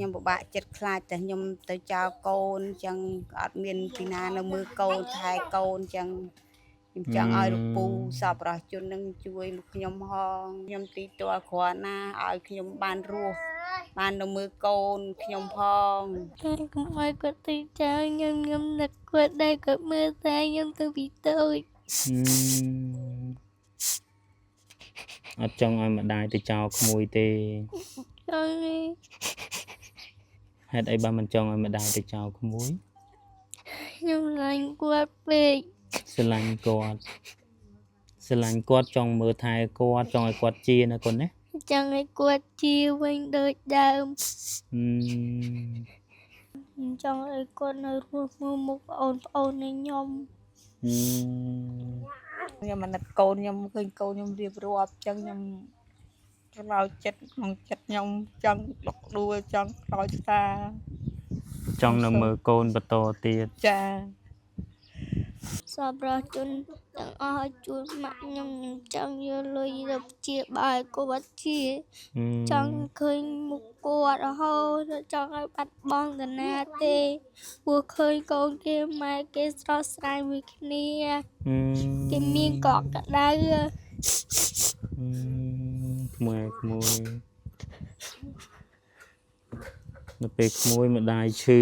ខ្ញុំពិបាកចិត្តខ្លាចតែខ្ញុំទៅចោលកូនអញ្ចឹងអត់មានពីណានៅមើលកូនថែកូនអញ្ចឹងខ្ញុំចង់ឲ្យលោកពូសប្បុរសជននឹងជួយមកខ្ញុំហងខ្ញុំទីទាល់គ្រាន់ណាឲ្យខ្ញុំបានរស់បាននៅមើលកូនខ្ញុំផង តែកុំឲ្យគាត់ទៅចោលខ្ញុំខ្ញុំនឹកគាត់ដែរគាត់មើលតែខ្ញុំទៅពីតូច ហឹមអត់ចង់ឲ្យម្ដាយទៅចោលក្មួយទេ ចង់ឯង ហេតុអីបានមិនចង់ឲ្យម្ដាយទៅចោលក្មួយ ខ្ញុំឡាញ់គាត់ពេក ស្រឡាញ់គាត់ស្រឡាញ់គាត់ចង់មើលថែគាត់ចង់ឲ្យគាត់ជាណាកូនណា ចង់ឲ្យគាត់ជាវិញដូចដើម ហឹម ខ្ញុំចង់ឲ្យគាត់នៅរស់មើលមុខប្អូនប្អូននៃខ្ញុំ ហឹម ខ្ញុំអាណិតកូនខ្ញុំឃើញកូនខ្ញុំរៀបរាប់អញ្ចឹងខ្ញុំក្រោយចិត្តក្នុងចិត្តខ្ញុំចង់លុកដួលចង់ក្រោយស្តា ចង់នៅមើលកូនបន្តទៀត ចា សប្បុរសជនទាំងអស់ឲ្យជួយម៉ាក់ខ្ញុំខ្ញុំចង់យកលុយទៅព្យាបាលឲ្យគាត់ជា ហឹម ចង់ឃើញមុខគាត់រហូតចង់ឲ្យបាត់បង់តាណាទេព្រោះឃើញកូនគេម៉ែគេស្រស់ស្រាយមួយគ្នា ហឹម គេមានកក់ក្ដៅ ហឹមក្មួយក្មួយនៅពេលក្មួយម្ដាយឈឺ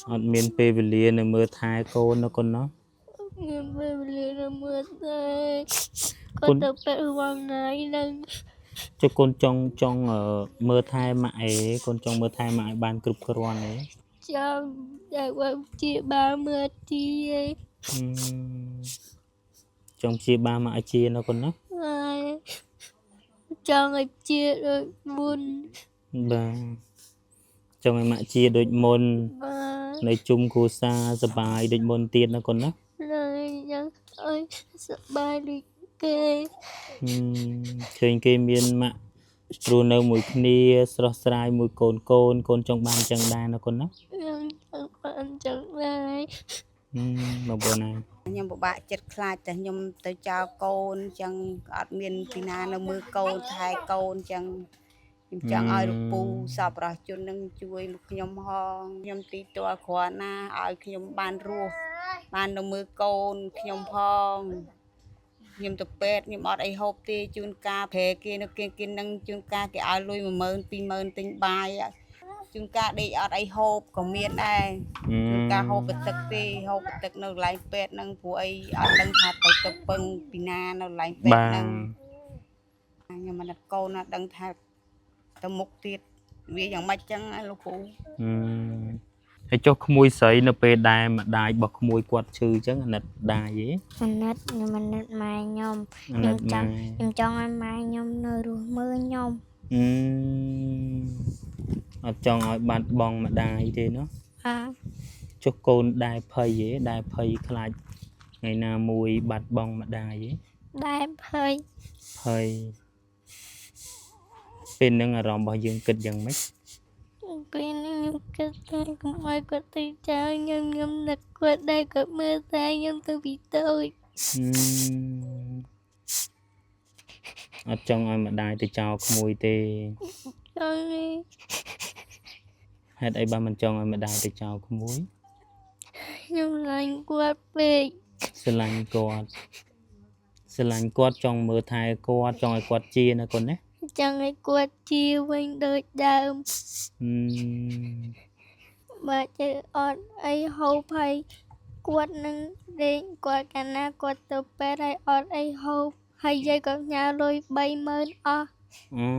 អត់មានពេលវេលានៅមើលថែកូនណាកូនណោះ មានពេលវេលានៅមើលទេ គុណ គាត់ទៅពេទ្យរាល់ថ្ងៃហ្នឹង ចុះកូនចង់ចង់អឺមើលថែម៉ាក់អេកូនចង់មើលថែម៉ាក់ឲ្យបានគ្រប់គ្រាន់ទេ ចង់តែว่าជាបាលមើលជាឯង ហឹមចង់ព្យាបាលម៉ាក់ឲ្យជាណាកូនណា ហើយចង់ឲ្យជាដូចមុន បាទចង់ឲ្យម៉ាក់ជាដូចមុន បាទ នៅជុំគ្រួសារសប្បាយដូចមុនទៀតណាកូនណា ហើយចង់ឲ្យសប្បាយដូចគេ ហឹមឃើញគេមានម៉ាក់រស់នៅមួយគ្នាស្រស់ស្រាយមួយកូនកូនកូនចង់បានចឹងដែរណាកូនណា ខ្ញុំចង់បានចឹងដែរ ហឹមបងប្អូនណា ខ្ញុំពិបាកចិត្តខ្លាចតែខ្ញុំទៅចោលកូនអញ្ចឹងអត់មានពីណានៅមើលកូនថែកូនអញ្ចឹងខ្ញុំចង់ឲ្យលោកពូសប្បុរសជននឹងជួយមកខ្ញុំហងខ្ញុំទីទាល់គ្រាន់ណាឲ្យខ្ញុំបានរស់បាននៅមើលកូនខ្ញុំផងខ្ញុំទៅពេទ្យខ្ញុំអត់អីហូបទេជួនកាលប្រែគេនៅគេគេនឹងជួនកាលគេឲ្យលុយ10000 20000ទិញបាយជួនកាលដេកអត់អីហូបក៏មានដែរ ជួនកាលហូបទឹកទេហូបទឹកនៅកន្លែងពេទ្យហ្នឹងព្រោះអីអត់ដឹងថាទៅទៅពឹងពីណានៅកន្លែងពេទ្យ បាទ ហ្នឹងខ្ញុំមិនដឹងកូនណាដឹងថាទៅមុខទៀតវាយ៉ាងម៉េចចឹងណាលោកគ្រូ ហឹមហើយចុះក្មួយស្រីនៅពេលដែលម្ដាយរបស់ក្មួយគាត់ឈឺចឹងអាណិតដាយទេ អាណិតខ្ញុំអាណិតម៉ែខ្ញុំ អាណិត ខ្ញុំចង់ ម៉ែ ខ្ញុំចង់ឲ្យម៉ែខ្ញុំនៅរស់មើលខ្ញុំ ហឹមអត់ចង់ឲ្យបាត់បង់ម្ដាយទេណោះ បាទ ចុះកូនដែរភ័យទេដែរភ័យខ្លាចថ្ងៃណាមួយបាត់បង់ម្ដាយទេ ដែរភ័យ ភ័យពេលហ្នឹងអារម្មណ៍របស់យើងគិតយ៉ាងម៉េច ពេលនេះខ្ញុំគិតថាកុំឲ្យគាត់ទៅចោលខ្ញុំខ្ញុំនឹកគាត់ដែរគាត់មើលតែខ្ញុំទៅពីតូច ហឹមអត់ចង់ឲ្យម្ដាយទៅចោលក្មួយទេ ចង់ឯង ហេតុអីបានមិនចង់ឲ្យម្ដាយទៅចោលក្មួយ ខ្ញុំឡាញ់គាត់ពេក ស្រឡាញ់គាត់ស្រឡាញ់គាត់ចង់មើលថែគាត់ចង់ឲ្យគាត់ជាណាកូនណា ចង់ឲ្យគាត់ជាវិញដូចដើម ហឹម បើចេះអត់អីហូបហើយគាត់នឹងដេកគាត់កាលណាគាត់ទៅពេទ្យហើយអត់អីហូបហើយយាយក៏ផ្ញើលុយ30000អស់ អឺ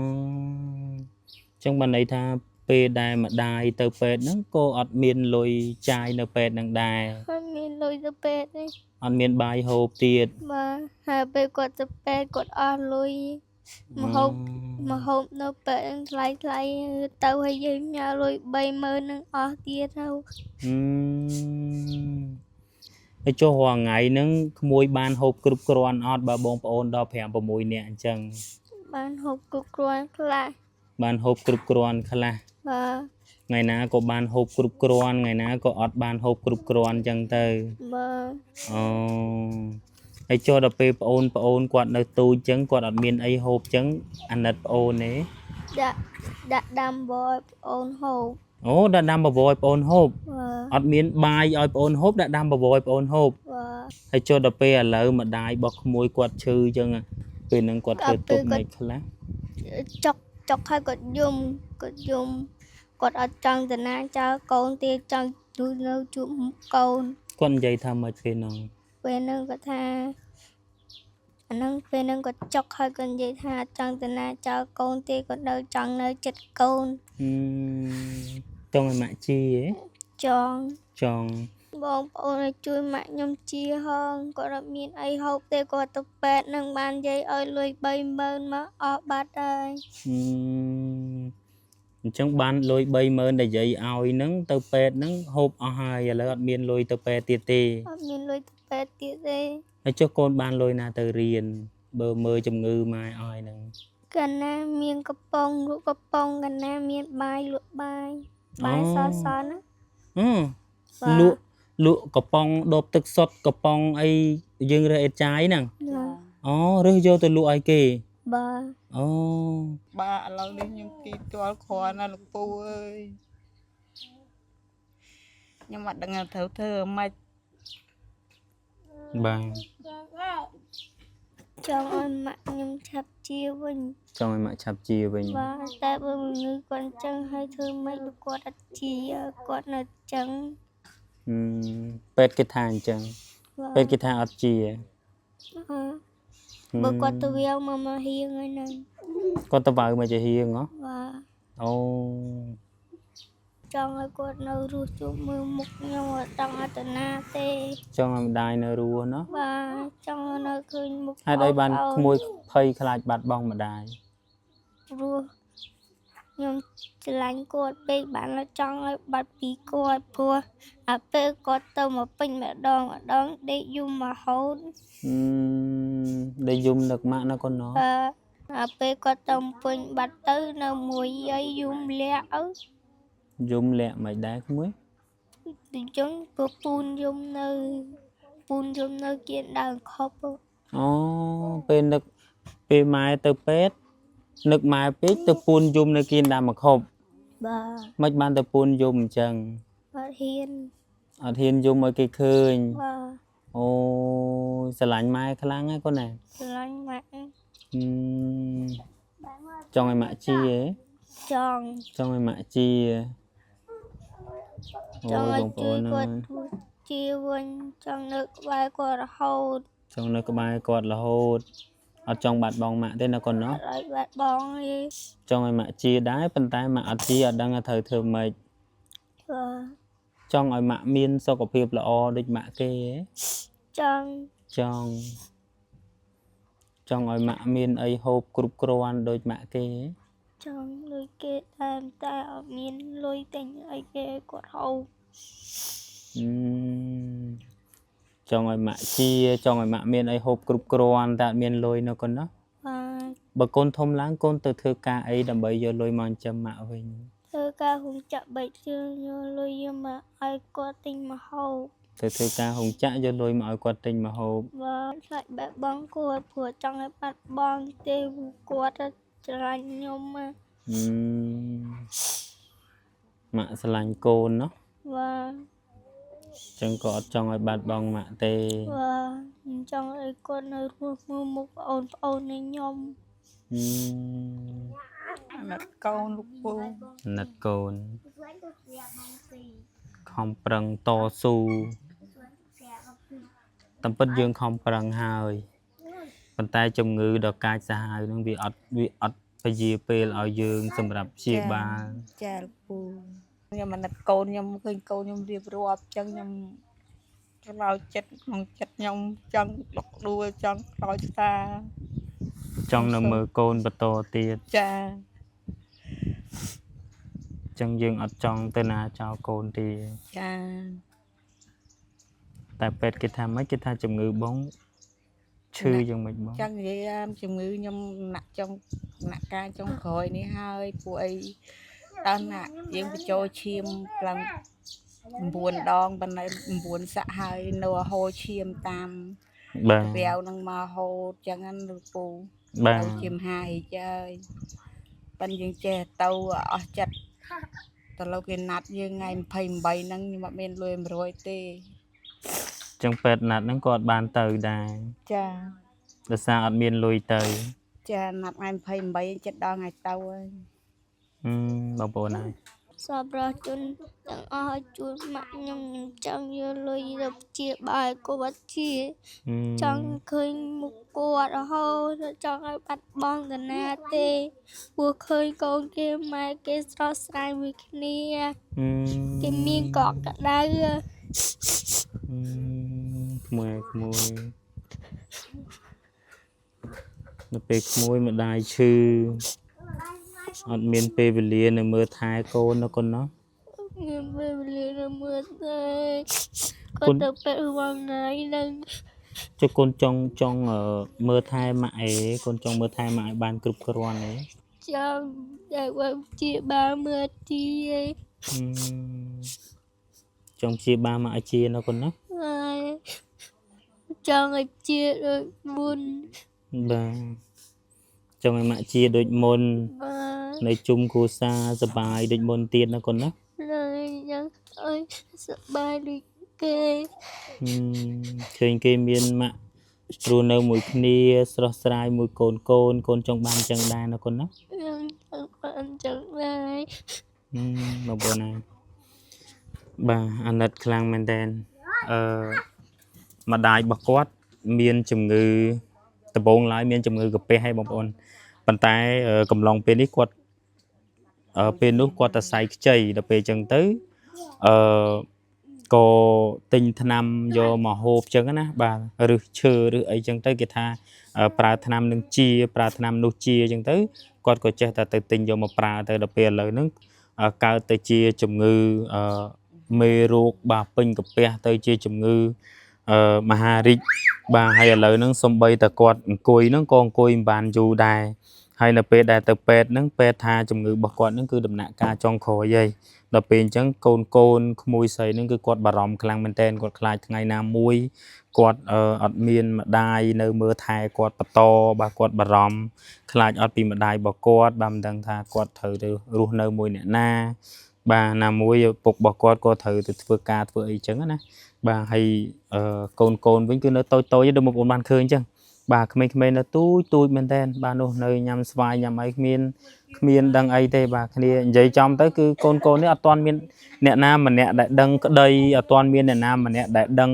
ចឹងបានន័យថាពេលដែលម្ដាយទៅពេទ្យហ្នឹងក៏អត់មានលុយចាយនៅពេទ្យហ្នឹងដែរ អត់មានលុយទៅពេទ្យទេ អត់មានបាយហូបទៀត បាទហើយពេលគាត់ទៅពេទ្យគាត់អស់លុយមកហូបមកហូបនៅពេទ្យហ្នឹងថ្លៃថ្លៃទៅហើយយើងផ្ញើលុយ30000ហ្នឹងអស់ទៀតទៅ ហឹមហើយចុះរាល់ថ្ងៃហ្នឹងក្មួយបានហូបគ្រប់គ្រាន់អត់បើបងប្អូនដល់5 6នាក់អញ្ចឹង បានហូបគ្រប់គ្រាន់ខ្លះ បានហូបគ្រប់គ្រាន់ខ្លះ បាទ ថ្ងៃណាក៏បានហូបគ្រប់គ្រាន់ថ្ងៃណាក៏អត់បានហូបគ្រប់គ្រាន់អញ្ចឹងទៅ បាទ អូហើយចុះដល់ពេលប្អូនប្អូនគាត់នៅទូចអញ្ចឹងគាត់អត់មានអីហូបអញ្ចឹងអាណិតប្អូនទេ ដាក់ដាក់ដាំបរឲ្យប្អូនហូប អូដាក់ដាំបបរឲ្យប្អូនហូប បាទ អត់មានបាយឲ្យប្អូនហូបដាក់ដាំបបរឲ្យប្អូនហូប បាទ ហើយចូលដល់ពេលឥឡូវម្ដាយរបស់ក្មួយគាត់ឈឺអញ្ចឹងពេលហ្នឹងគាត់ធ្វើទុកមិនខ្លះ ចុកចុកឲ្យគាត់យំគាត់យំគាត់អត់ចង់ទៅណាចោលកូនទេចង់នៅនៅជួបមុខកូន គាត់និយាយថាម៉េចពេលហ្នឹង ពេលហ្នឹងគាត់ថាអាហ្នឹងពេលហ្នឹងគាត់ចុកឲ្យគាត់និយាយថាអត់ចង់ទៅណាចោលកូនទេគាត់នៅចង់នៅចិត្តកូន ហឹមចង់ឲ្យម៉ាក់ជាហ៎ ចង់ ចង់ បងប្អូនឲ្យជួយម៉ាក់ខ្ញុំជាហងគាត់អត់មានអីហូបទេគាត់ទៅពេទ្យនឹងបានយាយឲ្យលុយ30000មកអស់បាត់ហើយ ហឹមអញ្ចឹងបានលុយ30000ដែលយាយឲ្យហ្នឹងទៅពេទ្យហ្នឹងហូបអស់ហើយឥឡូវអត់មានលុយទៅពេទ្យទៀតទេ អត់មានលុយទៅពេទ្យទៀតទេ ហើយចុះកូនបានលុយណាទៅរៀនបើមើលជំងឺម៉ែឲ្យហ្នឹង កាលណាមានកំប៉ុងលក់កំប៉ុងកាលណាមានបាយលក់បាយបាយសសណា ហឹម បាទ លក់លក់កំប៉ុងដបទឹកសុទ្ធកំប៉ុងអីយើងរើសអេតចាយហ្នឹង ណា អូរើសយកទៅលក់ឲ្យគេ បាទ អូ បាទឥឡូវនេះខ្ញុំទីទាល់គ្រាន់ណាលោកពូអើយខ្ញុំអត់ដឹងថាត្រូវធ្វើម៉េច បាទ ចង់ឲ្យម៉ាក់ខ្ញុំឆាប់ជាវិញ ចង់ឲ្យម៉ាក់ឆាប់ជាវិញ បាទតែបើជំងឺគាត់អញ្ចឹងហើយធ្វើម៉េចបើគាត់អត់ជាគាត់នៅអញ្ចឹង ហឹមពេទ្យគេថាអញ្ចឹង បាទ ពេទ្យគេថាអត់ជា អឺបើគាត់ទៅវាមកមកហៀងហើយហ្នឹង គាត់ទៅវៅមកជាហៀងហ៎ បាទ អូ ចង់ឲ្យគាត់នៅរស់ជួបមើលមុខខ្ញុំអត់ចង់ឲ្យទៅណាទេ ចង់ឲ្យម្ដាយនៅរស់ណោះ បាទចង់ឲ្យនៅឃើញមុខ ហេតុអីបាន ប្អូន ក្មួយភ័យខ្លាចបាត់បង់ម្ដាយ ព្រោះខ្ញុំស្រឡាញ់គាត់ពេកបានแล้วចង់ឲ្យបាត់ពីគាត់ព្រោះអាពេលគាត់ទៅមកពេញម្ដងម្ដងដេកយំរហូត ហឹមដែលយំនឹកម៉ាក់ណាកូនណោះ អឺអាពេលគាត់ទៅមកពេញបាត់ទៅនៅមួយយាយយំលាក់ឪ យំលាក់មិនដែរក្មួយ អញ្ចឹងព្រោះពូនយំនៅពូនយំនៅគៀនដើមខប់ អូពេលនឹកពេលម៉ែទៅពេទ្យនឹកម៉ែពេកទៅពូនយំនៅគៀនដើមខប់ បាទ មិនបានទៅពូនយំអញ្ចឹង បាត់ហ៊ាន អត់ហ៊ានយំឲ្យគេឃើញ បាទ អូយស្រឡាញ់ម៉ែខ្លាំងណាស់កូនណា ស្រឡាញ់ម៉ាក់ ហឹមចង់ឲ្យម៉ាក់ជាហ៎ ចង់ ចង់ឲ្យម៉ាក់ជាអូ ចង់ យបងប្ ឲ្យជួយ អូនអើយ គាត់ទោះជាវិញចង់នៅក្បែរគាត់រហូត ចង់នៅក្បែរគាត់រហូតអត់ចង់បាត់បង់ម៉ាក់ទេណាកូនណោះ អត់ឲ្យបាត់បងទេ ចង់ឲ្យម៉ាក់ជាដែរប៉ុន្តែម៉ាក់អត់ជាអត់ដឹងថាត្រូវធ្វើម៉េច បាទ ចង់ឲ្យម៉ាក់មានសុខភាពល្អដូចម៉ាក់គេហ៎ ចង់ ចង់ចង់ឲ្យម៉ាក់មានអីហូបគ្រប់គ្រាន់ដូចម៉ាក់គេហ៎ ចង់ដូចគេដែរតែអត់មានលុយទិញអីគេឲ្យគាត់ហូប ហឹមចង់ឲ្យម៉ាក់ជាចង់ឲ្យម៉ាក់មានអីហូបគ្រប់គ្រាន់តែអត់មានលុយនៅកូនណោះ បាទ បើកូនធំឡើងកូនទៅធ្វើការអីដើម្បីយកលុយមកចិញ្ចឹមម៉ាក់វិញ ធ្វើការហុំចាក់បែកជើងយកលុយយកមកឲ្យគាត់ទិញមកហូប ទៅធ្វើការហុងចាក់យកលុយមកឲ្យគាត់ទិញមកហូប បាទខ្លាចបែបបងគាត់ព្រោះចង់ឲ្យបាត់បងទេព្រោះគាត់ស្រឡាញ់ខ្ញុំណា ហឹមម៉ាក់ស្រឡាញ់កូនណោះ បាទ អញ្ចឹងក៏អត់ចង់ឲ្យបាត់បង់ម៉ាក់ទេ បាទខ្ញុំចង់ឲ្យគាត់នៅរស់មើលមុខប្អូនប្អូននៃខ្ញុំ ហឹម អាណិតកូនលោកពូ អាណិតកូនខំប្រឹងតស៊ូតាមពិតយើងខំប្រឹងហើយប៉ុន្តែជំងឺដ៏កាចសាហាវហ្នឹងវាអត់ពជាពេលឲ្យយើងសម្រាប់ព្យាបាល ចាលោកពូ ខ្ញុំអាណិតកូនខ្ញុំឃើញកូនខ្ញុំរៀបរាប់អញ្ចឹងខ្ញុំខ្លោចចិត្តក្នុងចិត្តខ្ញុំចង់លុកដួលចង់ខ្លោចស្តា ចង់នៅមើលកូនបន្តទៀត ចា អញ្ចឹងយើងអត់ចង់ទៅណាចោលកូនទេ ចា តែពេទ្យគេថាម៉េចគេថាជំងឺបងឈឺយ៉ាងម៉េចបង ចង់និយាយថាជំងឺខ្ញុំណាក់ចុងណាក់ការចុងក្រោយនេះហើយពួកអីដល់ណាក់យើងបញ្ចូលឈាមឡើង9ដងប៉ុន្តែ9សាក់ហើយនៅហូរឈាមតាម បាទ រាវនឹងមកហូតចឹងណាលោកពូ បាទ ទៅជាមហាហិចហើយ ប៉ិនយើងចេះទៅអស់ចិត្តតើលោកគេណាត់យើងថ្ងៃ28ហ្នឹងខ្ញុំអត់មានលុយ100ទេ ចឹងពេទ្យណាត់ហ្នឹងក៏អត់បានទៅដែរ ចា ដោយសារអត់មានលុយទៅ ចាណាត់ថ្ងៃ28ចិត្តដល់ថ្ងៃទៅហើយ ហឹមបងប្អូនហើយ សប្បុរសជនទាំងអស់ឲ្យជួយម៉ាក់ខ្ញុំខ្ញុំចង់យកលុយទៅព្យាបាលគាត់ជា ហឹម ចង់ឃើញមុខគាត់រហូតចង់ឲ្យបាត់បង់តាណាទេព្រោះឃើញកូនគេម៉ែគេស្រស់ស្រាយមួយគ្នា ហឹម គេមានកក់ក្ដៅ ហឹមក្មួយក្មួយនៅពេលក្មួយម្ដាយឈឺអត់មានពេលវេលានៅមើលថែកូនណាកូនណោះ មានពេលវេលានៅមើលទេ គុណ គាត់ទៅពេទ្យរាល់ថ្ងៃនឹង ចុះកូនចង់ចង់អឺមើលថែម៉ាក់អេកូនចង់មើលថែម៉ាក់ឲ្យបានគ្រប់គ្រាន់អេ ចង់តែបើព្យាបាលមើលទីឯង ហឹមចង់ព្យាបាលម៉ាក់ឲ្យជាណាកូនណា ហើយចង់ឲ្យជាដូចមុន បាទចង់ឲ្យម៉ាក់ជាដូចមុន បាទ នៅជុំគ្រួសារសប្បាយដូចមុនទៀតណាកូនណា ហើយចង់ឲ្យសប្បាយដូចគេ ហឹមឃើញគេមានម៉ាក់រស់នៅមួយគ្នាស្រស់ស្រាយមួយកូនកូនកូនចង់បានចឹងដែរណាកូនណា ខ្ញុំចង់បានចឹងដែរ ហឹមបងប្អូនណាបាទអាណិតខ្លាំងមែនតើអឺម្ដាយរបស់គាត់មានជំងឺដំបូងឡើយមានជំងឺកាពះហើយបងប្អូនប៉ុន្តែអឺកំឡុងពេលនេះគាត់អឺពេលនោះគាត់តែសៃខ្ចីដល់ពេលចឹងទៅអឺក៏ទិញថ្នាំយកមកហូបចឹងណាបាទឬឈើឬអីចឹងទៅគេថាអឺប្រើថ្នាំនឹងជាប្រើថ្នាំនោះជាចឹងទៅគាត់ក៏ចេះតែទៅទិញយកមកប្រើទៅដល់ពេលឥឡូវហ្នឹង អឺកើតទៅជាជំងឺអឺមេរោគបាទពេញកាពះទៅជាជំងឺអឺមហារីកបាទហើយឥឡូវហ្នឹងសំបីតែគាត់អង្គុយហ្នឹងក៏អង្គុយមិនបានយូរដែរហើយនៅពេលដែលទៅពេទ្យហ្នឹងពេទ្យថាជំងឺរបស់គាត់ហ្នឹងគឺដំណាក់កាលចុងក្រោយហើយដល់ពេលអញ្ចឹងកូនកូនក្មួយស្រីហ្នឹងគឺគាត់បារម្ភខ្លាំងមែនទែនគាត់ខ្លាចថ្ងៃណាមួយគាត់អឺអត់មានម្ដាយនៅមើលថែគាត់បន្តបាទគាត់បារម្ភ ខ្លាចអត់ពីម្ដាយរបស់គាត់បាទមិនដឹងថាគាត់ត្រូវទៅរស់នៅមួយអ្នកណាបាទណាមួយឪពុករបស់គាត់ក៏ត្រូវទៅធ្វើការធ្វើអីចឹងណាបាទហើយអឺកូនកូនវិញគឺនៅតូចតូចទេដូចបងប្អូនបានឃើញចឹងបាទក្មេងៗនៅទូចទូចមែនតើបាទនោះនៅញ៉ាំស្វាយញ៉ាំអីគ្មានគ្មានដឹងអីទេបាទគ្នានិយាយចំទៅគឺកូនកូននេះអត់ទាន់មានអ្នកណាម្នាក់ដែលដឹងក្តីអត់ទាន់មានអ្នកណាម្នាក់ដែលដឹង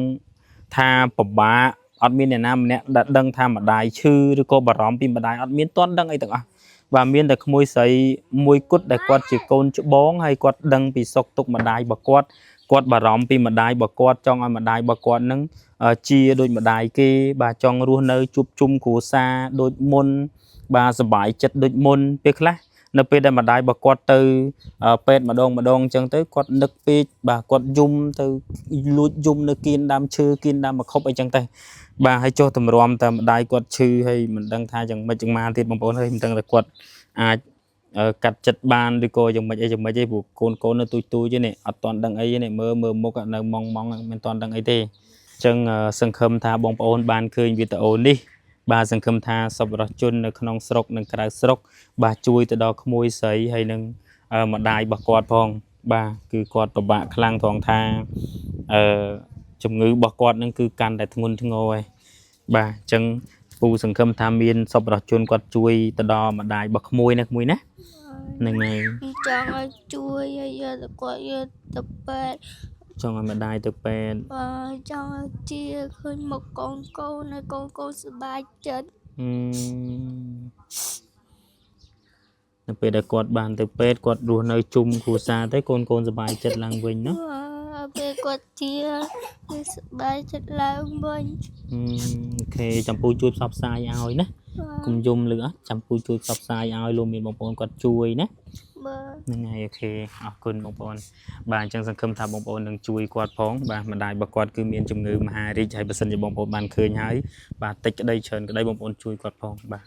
ថាពិបាក អត់មានអ្នកណាម្នាក់ដែលដឹងថាម្ដាយឈឺឬក៏បារម្ភពីម្ដាយអត់មានទាន់ដឹងអីទាំងអស់បាទមានតែក្មួយស្រីមួយគត់ដែលគាត់ជាកូនច្បងហើយគាត់ដឹងពីសុខទុក្ខម្ដាយរបស់គាត់គាត់បារម្ភពីម្ដាយរបស់គាត់ចង់ឲ្យម្ដាយរបស់គាត់នឹងអឺជាដូចម្ដាយគេបាទចង់រស់នៅជួបជុំគ្រួសារដូចមុនបាទសប្បាយចិត្តដូចមុនពេលខ្លះនៅពេលដែលម្ដាយរបស់គាត់ទៅអឺពេទ្យម្ដងម្ដងអញ្ចឹងទៅគាត់នឹកពេកបាទគាត់យំទៅលួចយំនៅគៀនដើមឈើគៀនដើមមខុបអីចឹងទៅ បាទហើយចុះតម្រាំតែម្ដាយគាត់ឈឺហើយមិនដឹងថាយ៉ាងម៉េចយ៉ាងម៉ាទៀតបងប្អូនហើយមិនដឹងថាគាត់អាចអឺកាត់ចិត្តបានឬក៏យ៉ាងម៉េចអីយ៉ាងម៉េចទេព្រោះកូនកូននៅទូចទូចទេនេះអត់ទាន់ដឹងអីទេនេះមើលមើលមុខនៅម៉ងម៉ងមិនទាន់ដឹងអីទេអញ្ចឹងអឺសង្ឃឹមថាបងប្អូនបានឃើញវីដេអូនេះបាទសង្ឃឹមថាសប្បុរសជននៅក្នុងស្រុកនិងក្រៅស្រុកបាទជួយទៅដល់ក្មួយស្រីហើយនឹងអឺម្ដាយរបស់គាត់ផងបាទគឺគាត់ពិបាកខ្លាំងត្រង់ថាអឺជំងឺរបស់គាត់នឹងគឺកាន់តែធ្ងន់ធ្ងរហើយ បាទអញ្ចឹងពូសង្ឃឹមថាមានសប្បុរសជនគាត់ជួយទៅដល់ម្ដាយរបស់ក្មួយណាក្មួយណាហ្នឹងហើយ ខ្ញុំចង់ឲ្យជួយឲ្យយកទៅគាត់យកទៅពេទ្យ ចង់ឲ្យម្ដាយទៅពេទ្យ បាទចង់ឲ្យជាឃើញមុខកូនកូនហើយកូនកូនសប្បាយចិត្ត ហឹមនៅពេលដែលគាត់បានទៅពេទ្យគាត់រស់នៅជុំគ្រួសារទៅកូនកូនសប្បាយចិត្តឡើងវិញណោះ បាទពេលគាត់ជាគឺសប្បាយចិត្តឡើងវិញ ហឹម OK ចាំពូជួយផ្សព្វផ្សាយឲ្យណា បាទ កុំយំលឺអត់ចាំពូជួយផ្សព្វផ្សាយឲ្យលោកមានបងប្អូនគាត់ជួយណា បាទ ហ្នឹងហើយ OK អរគុណបងប្អូនបាទអញ្ចឹងសង្ឃឹមថាបងប្អូននឹងជួយគាត់ផងបាទម្ដាយរបស់គាត់គឺមានជំងឺមហារីកហើយបើសិនជាបងប្អូនបានឃើញហើយបាទតិចក្តីច្រើនក្តីបងប្អូនជួយគាត់ផងបាទ